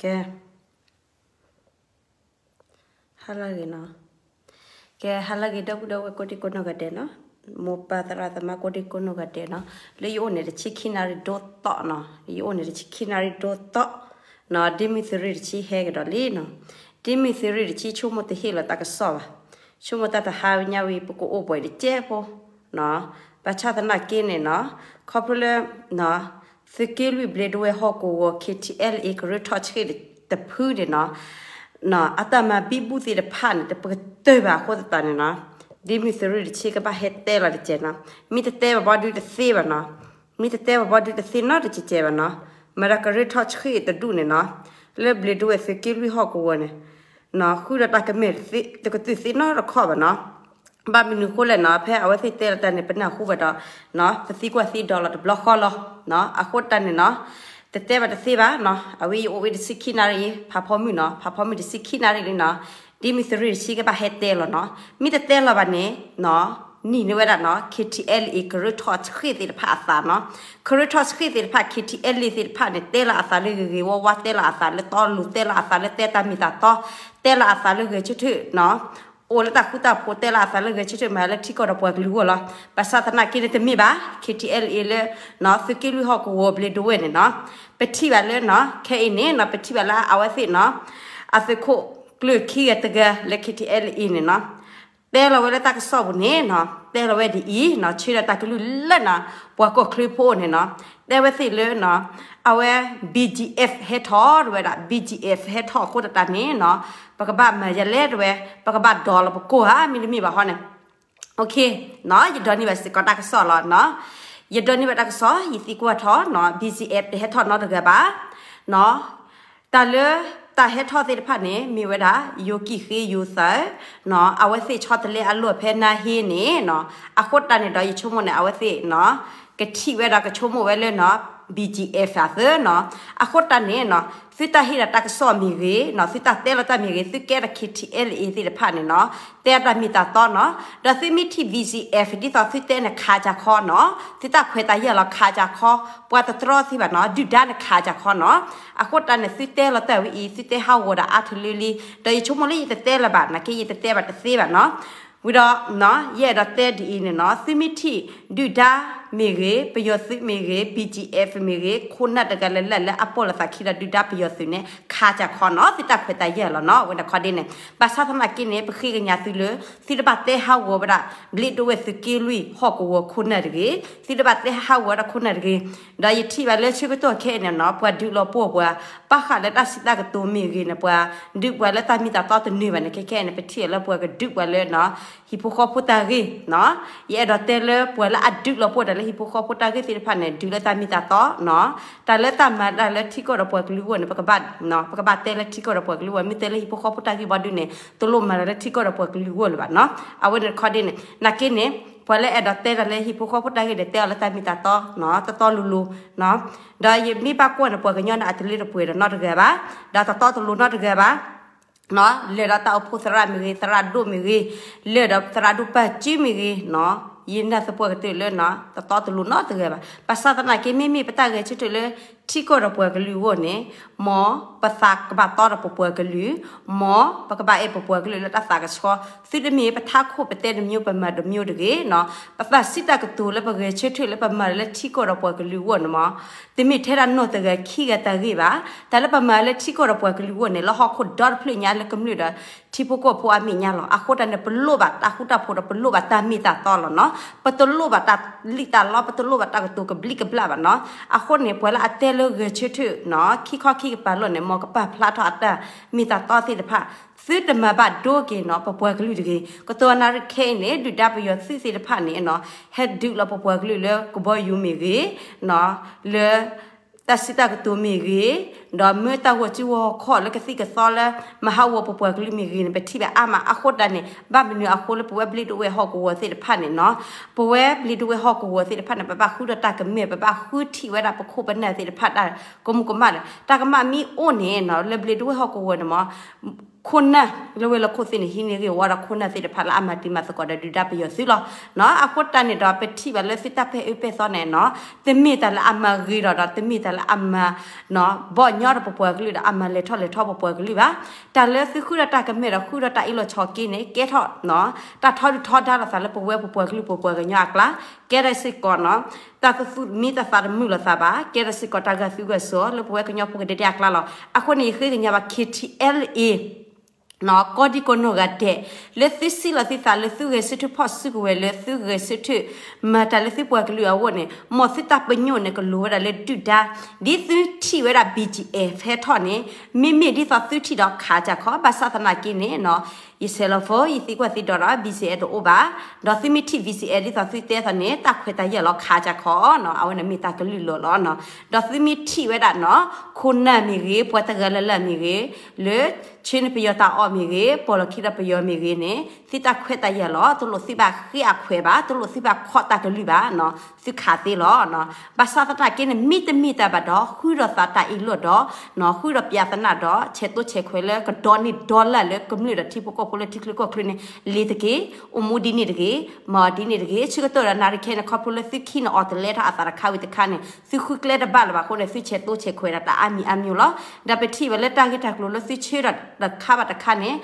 ကဲ, ဟါလၢအဂ့ၤနီၤ. ကဲ ဟါလၢအဂ့ၤ ဒီပုၢ်ဒီဝဲၢ်ကိးဒံကိးနီၢ်ဂၤဒဲးနီၤ, မိၢ်ပၢ်သရၣ်သမါကိးဒံကိးနီၢ်ဂၤဒဲးနီၤ, လၢယအိၣ်န့ၣ်တဆံခံနၣ်ရံၣ်ဒိၣ်သီနီၤ, ယအိၣ်န့ၣ်တဆံခံနၣ်ရံၣ်ဒိၣ်သီနီၤ, ဒ့မုၢ်သုးရ့ၣ်တဆံဟဲကဒီးလံနီၤ, ဒ့မုၢ်သုးရ့ၣ်တဆံဆိကမိၣ်တဟ့ၣ်လီၤတၢ်ကစီၣ်ဘၣ်, ဆိကမိၣ်တၢ်တဟါဝဲညါဝံၤ ပကအိၣ်ဘှံးတကဲဖိနီၤ, ဘၣ်ဆၣ်သနာ်က့န့ၣ်နီၤ, ခီဖျိလၢ သုးက့လွံၢ်ဘျ့းဒဝဲၢ်ဟီၣ်ကဝီၤ ခ့ထံအဲလ်အ့ ကရၢထီၣ်ဆှ့ၣ်တဖုန့ၣ်နီၤ, အတၢ်မၤဘံဘူၣ်သ့ၣ်တဖၣ်န့ၣ် တပကတၢၢ်ဘၣ်အဃိသတးန့ၣ်နီၤ, ဒ့မုၢ်သုးရ့ၣ်တဆံကဘၣ်ဟဲတဲလီၤတကဲးနီၤ, မ့ၢ်တတဲဘၣ်ဘီဒုတသ့ဘၣ်နီၤ, မ့ၢ်တတဲဘၣ်ဘီဒုတသ့နီတကဲးကဲးဘၣ်နီၤ, မၤဒီးကရၢထီၣ်ဆှ့ၣ်တဒူၣ်န့ၣ်နီၤ, လၢဘျ့းဒဝဲၢ်သုးက့လွံၢ်ဟီၣ်ကဝီၤန့ၣ် ဃုာ်ဒီးတၢ်ကမဲာ်တကတုာ်သ့နီတခီၣ်ဘၣ်နီၤ, ဘၣ်မနုၤအဃိလဲၣ်နီၤ, ဖဲအဝဲသ့ၣ်တဲလီၤတၢ်န့ၣ် ပနၢ်ဟူဘၣ်ဒီး ပသံကွၢ်သံဒိးလီၤတဘျီဃီလီၤ, အဃိတၢ်န့ၣ်နီၤ, တတဲဘၣ်တသ့ဘၣ်နီၤ, အဝဲယအိၣ်ဝဲတဆံခံနၣ်ရံၣ် ဖးဖီမုၢ်နီၤ, ဖးဖီမုၢ်တဆံခံနၣ်ရံၣ်လံနီၤ, ဒ့မုၢ်သုးရ့ၣ်တဆံကဘၣ်ဟဲတဲလီၤနီၤ, မ့ၢ်တတဲလီၤဘၣ်န့ၣ်နီၤ, နံၤန့ၢ်ဝဲဒၣ်နီၤ ခ့ထံအဲလ်အ့ ကရၢထီၣ်ဆှ့ၣ်သ့ၣ်တဖၣ်အသးနီၤ, ကရၢထီၣ်ဆှ့ၣ်သ့ၣ်တဖၣ် ခ့ထံအဲလ်အ့ သ့ၣ်တဖၣ်န့ၣ် တဲလီၤအသးလၢဂ့ၤဂ့ၤဝါဝါ, တဲလီၤအသးလၢတီလိၤ, တဲလီၤအသးလၢတဲတၢ်မ့ၢ်တၢ်တီ, တဲလီၤအသးလၢဂဲၤဆၢထၢၣ်နီၤ, အိၣ်လၢတၢ်ဃူတၢ်ဖိး, တဲလီၤအသးလၢဂဲၤဆၢထၢၣ်မၤလၢထံကီၢ်ဒီးပှၤကလုာ်အဂီၢ်လီၤ. ဘၣ်ဆၣ်သနာ်က့န့ၣ်တမ့ၢ်ဘၣ်, ခ့ထံအဲလ်အ့ လၢ သုးက့လွံၢ်ဟီၣ်ကဝီၤဘျ့းဒဝဲၢ်န့ၣ်နီၤ, ပထံၣ်ဘၣ်လၢနီၤ, ခဲအံၤန့ၣ်နီၤ, ပထံၣ်ဘၣ်လၢအဝဲသ့ၣ်နီၤ, အသုးခိၣ်ကျၢၢ်ခံဂၤတဂၤလၢ ခ့ထံအဲလ်အ့ န့ၣ်နီၤ, တဲလီၤဝဲလၢတၢ်ကစီၣ်ပူၤန့ၣ်နီၤ, တဲလီၤဝဲဒ်အံၤနီၤ, ဆှၢဒီးတၢ်ကလုၢ်လၢနီၤ, ပှၤကီၢ်ချၢဖိန့ၣ်နီၤ, တဲဝဲသ့ၣ်လၢနီၤ, အဝဲ ဘီဂျီအ့ဖ် ဟဲထီၣ်တဝဲဒၣ်, ဘီဂျီအ့ဖ် ဟဲထီၣ်အဃိသတးန့ၣ်နီၤ, ပကဘၣ်မၤယလဲတဝဲ, ပကဘၣ်ဒိးလီၤပကိၢ်ဧါ, မ့တမ့ၢ်ဘၣ်ဟီန့ၣ်, ယဒိးန့ၢ်ဘၣ်စ့ၢ်ကီးတၢ်ကစီၣ်လီၤနီၤ, ယဒိးန့ၢ်ဘၣ်တၢ်ကစီၣ်, ယသံကွၢ်ထီၣ်နီၤ, ဘီဂျီအ့ဖ် တဟဲထီၣ်နီတဂၤဘၣ်နီၤ, တၢ်လၢတၢ်ဟဲထီၣ်သ့ၣ်တဖၣ်န့ၣ် မ့ၢ်ဝဲဒၣ် ယိၤကံၢ်ဃ့ယိၤသးနီၤ, အဝဲသ့ၣ်ဆီတလဲအလီၢ်ဖဲနါဟ့န့ၣ်နီၤ, အဃိတၢ်န့ၣ်ဒီးယဆိကမိၣ်န့ၣ် အဝဲသ့ၣ်နီၤ, ကထံၣ်ဝဲဒီးကဆိကမိၣ်ဝဲလၢနီၤ, ဘီဂျီအ့ဖ် အသးနီၤ, အဃိတၢ်န့ၣ်နီၤ, သုတၢ်ဟ့ၣ်ဒီးတၢ်ကစီၣ်မ့ၢ်ဂ့ၤနီၤ, သုတၢ်တဲလီၤတၢ်မ့ၢ်ဂ့ၤ, သုကဲဒီး ခ့ထံအဲလ်အ့ သ့ၣ်တဖၣ်န့ၣ်နီၤ, တဲတၢ်မ့ၢ်တၢ်တီနီၤ, ဒီးသုမ့ၢ်ထံၣ် ဘီဂျီအ့ဖ် ဒ်သိးသုတဲန့ၣ် ခးစၢ်ခီနီၤ, သုတၢ်ခွဲးတၢ်ယာ်လီၤ ခးစၢ်ခီ, ပှၤတတြီသ့ဘၣ်နီၤ, ဒုၣ်ဒါန့ၣ်ခးစၢ်ခီနီၤ, အဃိတၢ်န့ၣ် သုတဲလီၤတၢ်ဝဲအံၤ သုတဲဟးဂီၤဒီးအါထလၢလံ, ဒီးယဆိကမိၣ်လၢယတတဲလၢၤဘၣ်, နာ်က့ယတတဲဘၣ်တသ့ဘၣ်နီၤ, ဝံၤဒီး ယအဲၣ်ဒိးတဲဒ်အံၤန့ၣ်နီၤ, သုမ့ၢ်ထံၣ် ဒုၣ်ဒါမ့ၢ်ဂ့ၤ, ပယီၤသုးမ့ၢ်ဂ့ၤ, ဘီဂျီအ့ဖ် မ့ၢ်ဂ့ၤ, ခိၣ်နၢ်တဂၤလၢ်လၢ်လၢအပိာ်လိာ်သးခံဒီးဒုၣ်ဒါပယီၤသုးန့ၣ် ခးစၢ်ခီနီၤ, သုတၢ်ခွဲးတၢ်ယာ်လီၤနီၤ, ဝဲန့ၣ်ခီဒ်န့ၣ်, ဘၣ်ဆၣ်သနာ်က့န့ၣ် ပဃ့ကညးသုလၢ သုတဘၣ်တဲဟးဂီၤဝဲဒၣ် ဘျ့ဒဝဲၢ်သုးက့လွံၢ်ဟီၣ်ကဝီၤခိၣ်နၢ်တဂ့ၤ, သုတဘၣ်တဲဟးဂီၤဝဲဒၣ်ခိၣ်နၢ်တဂ့ၤ, ဒီးယထံၣ်ဘၣ်လၢဆၢကတီၢ်ခဲအံၤန့ၣ်နီၤ, ပှၤဒုးလီၤပှီၢ်ပှၤ ဘၣ်ဃးလၢတၢ်စံးတၢ်ကတိၤမ့ၢ်ဂ့ၤန့ၣ်, ပှၤဒုးပှၤလၢတၢ်မ့ၢ်တၢ်တီတန့ၢ်ဘၣ်န့ၣ်, ခဲခဲအံၤန့ၣ် ပထံၣ်လၢပှၤကဒုးပှၤလၢနီၤ, ဟံၣ်ဖိဃီဖိတၢ်ဂ့ၢ်နီၤ, ယအဲၣ်ဒိးတဲလၢပှၤလၢအဒုးလီၤပှီၢ်တၢ်လၢဟံၣ်ဖိဃီဖိတၢ်ဂ့ၢ်သ့ၣ်တဖၣ်န့ၣ် ဒုးလၢတၢ်မ့ၢ်တၢ်တီနီၤ, တၢ်လၢတၢ်မၤတၢ်လၢထံကီၢ်ဒီးပှၤကလုာ်အဂီၢ်န့ၣ် ပကဘၣ် ပကဘၣ်တဲလၢထံကီၢ်ဒီးပှၤကလုာ်အဂီၢ်, မ့ၢ်တဲလၢဟံၣ်ဖိဃီဖိတၢ်ဂ့ၢ်ဘီဒုန့ၣ် တလိၣ်မၤတၢ်လၢထံကီၢ်ဒီးပှၤကလုာ်အဂီၢ်လၢၤဘၣ်နီၤ, အဝဲန့ၣ်တခီဒ်န့ၣ်, နာ်က့န့ၣ် ပှၤလၢအဲၣ်ဒိးတဲတၢ်လၢဟံၣ်ဖိဃီဖိတၢ်ဂ့ၢ်န့ၣ် တဲအီၤလၢတၢ်မ့ၢ်တၢ်တီနီၤ, တတီလိၤလိၤနီၤ, ဒီးယမ့ၢ်ဘၣ်ကွၢ်န့ၣ် ပှၤကညီန့ၣ်အတလၢတပှဲၤဒီးနီတဂၤဘၣ်, ဒီးတတီတလိၤနီတဂၤဘၣ် လၢာ်ဒီးတၢ်အိၣ်ဖှိၣ်သရၣ်မ့ၢ်ဂ့ၤ, သရၣ်ဒိၣ်မ့ၢ်ဂ့ၤ, လၢာ်ဒီးသရၣ်ဒိၣ်ပၢ်စုမ့ၢ်ဂ့ၤနီၤ, ယနာ်သပှၢ်ကတၢၢ်လၢနီၤ, တတီတလိၤနီတဂၤဘၣ်. ဘၣ်ဆၣ်သနာ်က့ မ့မ့ၢ်ပတၢ်ဂဲၤဆၢထၢၣ်လၢ ထံကီၢ်ဒီးပှၤကလုာ်အဂီၢ်န့ၣ်, မ်ပသးကဘၣ်တီဒီးပပှၤကလုာ်, မ်ပကဘၣ်အဲၣ်ပပှၤကလုာ်လၢတၢ်သးကဆှီ, သုတမ့ၢ်ပထးခိၣ်ပတဲတမျိုးပမၤတမျိုးတဂ့ၤနီၤ, ပသးစံးတၢ်ကတိၤလၢပဂဲၤဆၢထၢၣ်လၢပမၤလၢထံကီၢ်ဒီးပှၤကလုာ်အဂီၢ်န့ၣ်မး တမ့ၢ်ထဲဒၣ်နီၢ်တဂၤခံဂၤတၢ်ဂ့ၢ်ဘၣ်. တၢ်လၢပမၤလၢထံကီၢ်ဒီးပှၤကလုာ်အဂီၢ်န့ၣ် လၢဟီၣ်ခိၣ်ဒီတဖျၢၣ်ညါလၢကမျၢၢ်ဒီးထံဖိကီၢ်ဖိအမဲာ်ညါလီၤ. အဃိတၢ်န့ၣ် ပလိၣ်ဘၣ်တၢ်ဃူတၢ်ဖိးဒီးပလိၣ်ဘၣ်တၢ်မ့ၢ်တၢ်တီလီၤနီၤ. ပတလိၣ်ဘၣ်တၢ်လံၣ်တၢ်လီ, ပတလိၣ်ဘၣ်တၢ်ကတိၤကဘျံးကဘျၣ်ဘၣ်နီၤ. အဃိန့ၣ် ပှၤလၢအတဲလၢဂဲၤဆၢထၢၣ်နီၤ ခံခီခံကပၤလီၢ်န့ၣ် မ်ကပာ်ဖျါထီၣ်အတၢ်မ့ၢ်တၢ်တီသ့ၣ်တဖၣ်, သုတမၤဘၣ်ဒိက့ၤနီၤ ပပှၤကလုာ်တဂ့ၤ. ကတိၤနၣ်ရံၣ်ခဲအံၤန့ၣ် ဒုၣ်ဒါပယီၤသုးသ့ၣ်တဖၣ်န့ၣ်နီၤ ဟဲဒုးလီၤပပှၤကလုာ်လၢကဘီယူၤမ့ၢ်ဂ့ၤနီၤ, လၢ တၢ်စံးတၢ်ကတိၤမ့ၢ်ဂ့ၤ, ဒီးမၢတၢ်ဂီၤစုဂီၤခီၣ်လၢကသံၣ်ကသီလၢ မၤဟးဂီၤပပှၤကလုာ်မ့ၢ်ဂ့ၤန့ၣ် ပထံၣ်ဘၣ်အါမး. အဃိတၢ်န့ၣ် ဘၣ်မနုၤအဃိလၢပဝဲဘျ့ဒဝဲၢ်ဟီၣ်ကဝီၤသ့ၣ်တဖၣ်န့ၣ်နီၤ, ပဝဲဘျ့ဒဝဲၢ်ဟီၣ်ကဝီၤသ့ၣ်တဖၣ်န့ၣ် ပဘၣ်ဃုဒီးတၢ်ကမၢၢ်, ပဘၣ်ဃုထံၣ်ဝဲဒၣ်ပခိၣ်ပနၢ်သ့ၣ်တဖၣ်တၢ်ကမူးကမၣ်လၢ တၢ်ကမၣ်မ့ၢ်အိၣ်န့ၣ်နီၤ လၢဘျ့ဒဝဲၢ်ဟီၣ်ကဝီၤန့ၣ်မး ခိၣ်နၢ်လၢဝဲၤလီၢ်ခိၣ်သ့ၣ်န့ၣ် ဟံးန့ၢ်ဂ့ၢ်ဝီဒီးခိၣ်နၢ်သ့ၣ်တဖၣ်လၢအမၤတံၤမၤသကိးဒီးဒုၣ်ဒါပယီၤသုလီၤ. အဃိတၢ်န့ၣ်ဒီး ပထံၣ်ဘၣ်လၢသုတၢ်ပဲာ်အၢပဲာ်သီန့ၣ်နီၤ, တမ့ၢ်တၢ်လၢအမၤဂ့ၤဒီး ဒီးတမ့ၢ်တၢ်လၢအမၤ ဘီၣ်ညီဒီးပပှၤကလုာ်ဒီး အမၤလဲၤထီၣ်လဲၤထီပပှၤကလုာ်ဘၣ်. တၢ်လၢသုဃုဒီးတၢ်ကမဲာ်ဒီးဃုဒီးတၢ်အ့ၣ်လိာ်ဆိးက့န့ၣ် ကဲထီၣ် တၢ်ထီဒုၣ်ထီဒါလိာ်သးလၢပဝဲပပှၤကလုာ်ပပှၤကညီအကျါ, ကဲထီၣ်စ့ၢ်ကီး တၢ်သူၣ်မံသးမုာ်လိာ်သးဘၣ်, ကဲထီၣ်စ့ၢ်ကီးတၢ်ဂာ်သူဂာ်စိာ်လၢပဝဲကညီဖိကဒဲကဒဲအကျါလီၤ. အဃိန့ၣ် ယဃ့ကညးဘၣ် KTLA ကီၢ်ဒံကီၢ်နီၢ်ဂၤဒဲး လၢသုစံးလီၤသုသးလၢသုဂဲၤဆၢထၢၣ်ဖီၣ်စုကဝဲၤလၢသုဂဲၤဆၢထၢၣ် မၤတၢ်လၢသုပှၤကလုာ်အဂီၢ်န့ၣ် မ်သုတၢ်ပညိၣ်န့ၣ် ကလိၤဝဲဒၣ်လၢဒုၣ်ဒါ, ဒ်သုထံၣ်ဝဲဒၣ် BGF ဟဲထီၣ်န့ၣ် မ့မ့ၢ်ဒ်သိးသုထံၣ်ဒီးခးစၢ်ခီ ဘၣ်ဆၣ်သနာ်က့န့ၣ် ယဆဲးလီၤဖိ ယသံကွၢ်သံဒိးဒီး BGF တအိၣ်ဘၣ်, ဒီးသုမ့ၢ်ထံၣ် BGF ဒ်သိးသုတဲအသိးန့ၣ် တၢ်ခွဲးတၢ်ယာ်လီၤခးစၢ်ခီနီၤ, အဝဲန့ၣ်မ့ၢ်တၢ်ကလုၢ်လီၤလီၤနီၤ. ဒီးသုမ့ၢ်ထံၣ်ဝဲဒၣ်နီၤ ခိၣ်နၢ်မ့ၢ်ဂ့ၤ ပှၤတဂၤလၢ်လၢ်မ့ၢ်ဂ့ၤ လၢဆှၢန့ၢ်ပယီၤတၢ်အီၣ်မ့ၢ်ဂ့ၤ ပိာ်လီၤခံဒီးပယီၤမ့ၢ်ဂ့ၤန့ၣ် သုတၢ်ခွဲးတၢ်ယာ်လီၤ, တလိၣ်သုဘၣ်ဃ့အခွဲးဘၣ်, တလိၣ်သုဘၣ်ခီၣ်တၢ်ကလုၢ်ဘၣ်နီၤ, သုခးသ့လီၤ. ဘၣ်ဆၣ်သနာ်က့န့ၣ် မ့တမ့ၢ်တၢ်ဘၣ်ဒီး ဃုဒီးသးတၢ်အ့ၣ်လိာ်ဒီး ဃုဒီးပျးသနာ်ဒီး ဆဲးသိဆဲးခွဲးလၢကဒီးန့ၢ်ဒီလၢ်လၢကမျၢၢ်ဒီးထံဖိကီၢ်ဖိလၢထံချၢကီၢ်ချၢန့ၣ် လ့ၤတက့ၢ်, အိၣ်မူဒ်န့ၣ်တဂ့ၤ, မၤဒ်န့ၣ်တဂ့ၤ, ဆၢကတီၢ်ဒီးနၤတခဲန့ၣ် ခီဖျိလၢသုခံန့ၣ်အီၤတလဲထီၣ်အသးတခါဝံၤတခါန့ၣ် သုဃုကျဲတဘၣ်လၢၤဘၣ်အဃိန့ၣ် သုဆဲးသိဆဲးခွဲးဒီးတၢ်အါမံၤအါမံၤလီၤ. ဒီးပထံၣ်ဝဲလၢတၢ်ဂ့ၢ်တၢ်ကျိၤလၢသုဆှၢဒီးတခါဘၣ်တခါန့ၣ်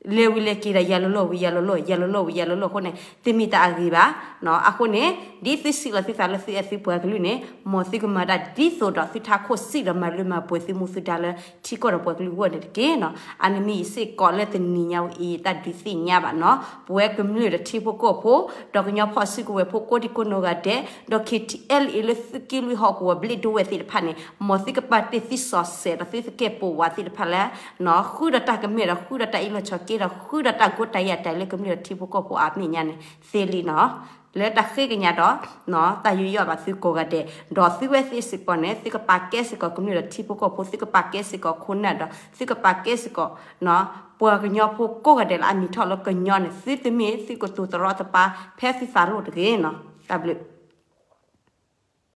လဲၤဝံၤလဲၤက့ၤဒီးယၤလီၤလီၢ်ဝံၤယၤလီၤလီၢ် ယၤလီၤလီၢ်ဝံၤယၤလီၤလီၢ်အဃိန့ၣ် တမ့ၢ်တၢ်အဂ့ၤဘၣ်. အဃိန့ၣ် ဒ်သုစံးလီၤသုသးလၢသုအဲၣ်သုပှၤကလုာ်န့ၣ် မ်သုကမၤတၢ်ဒ်သိးဒီးသုထးခိၣ်စံၣ်ဒီးမၤလၢမၤပှဲၤသုမူသုဒါလၢထံကီၢ်ဒီးပှၤကလုာ်အဂီၢ်န့ၣ်တက့ၢ်နီၤ. အန့ၣ်မ့ၢ်ယစ့ၢ်ကီးလၢတနံၤညါဝဲအံၤ တၢ်ဒုးသ့ၣ်ညါဘၣ်နီၤ ပဝဲကမျၢၢ်ဒီးထံဖိကီၢ်ဖိ ဒီးကညီဖီၣ်စုကဝဲၤဖိကိးဒံကိးနီၢ်ဂၤဒဲး ဒီး KTLA လၢသုးက့လွံၢ်ဟီၣ်ကဝီၤဘျ့ဒိဝဲၢ်သ့ၣ်တဖၣ်န့ၣ် မ်သုကပာ်တ့ၢ်သုစီၤစဲးဒီးသုသကဲာ်ပိာ်ဝးသ့ၣ်တဖၣ်လၢ ဃုဒီးတၢ်ကမဲာ်ဒီးဃုဒီးတၢ်အ့ၣ်လိာ်ဆိးက့ဒီးဃုဒီးတၢ်ကိးတၢ်ယၤတၢ်လၢကမျၢၢ်ဒီးထံဖိကီၢ်ဖိအမဲာ်ညါန့ၣ် သ့လံနီၤ. လၢတၢ်ဃ့ကညးဒီး တၢ်ယူးယီၣ်ဘၣ်သုကိးဂၤဒဲး ဒီးသုဝဲသ့ၣ်စ့ၢ်ကီးန့ၣ် သုကပာ်ကဲစ့ၢ်ကီးကမျၢၢ်ဒီးထံဖိကီၢ်ဖိ သုကပာ်ကဲစ့ၢ်ကီးခိၣ်နၢ်ဒီး သုကပာ်ကဲစ့ၢ်ကီး ပှၤကညီဖိကိးဂၤဒဲးလၢအမံၤထီၣ်လၢကညီန့ၣ် သုတမ့ၢ်သုကတိၤတရီတပါ ဖဲသုသးလိၣ်တဂ့ၤနီၤ. တၢ်ဘျုး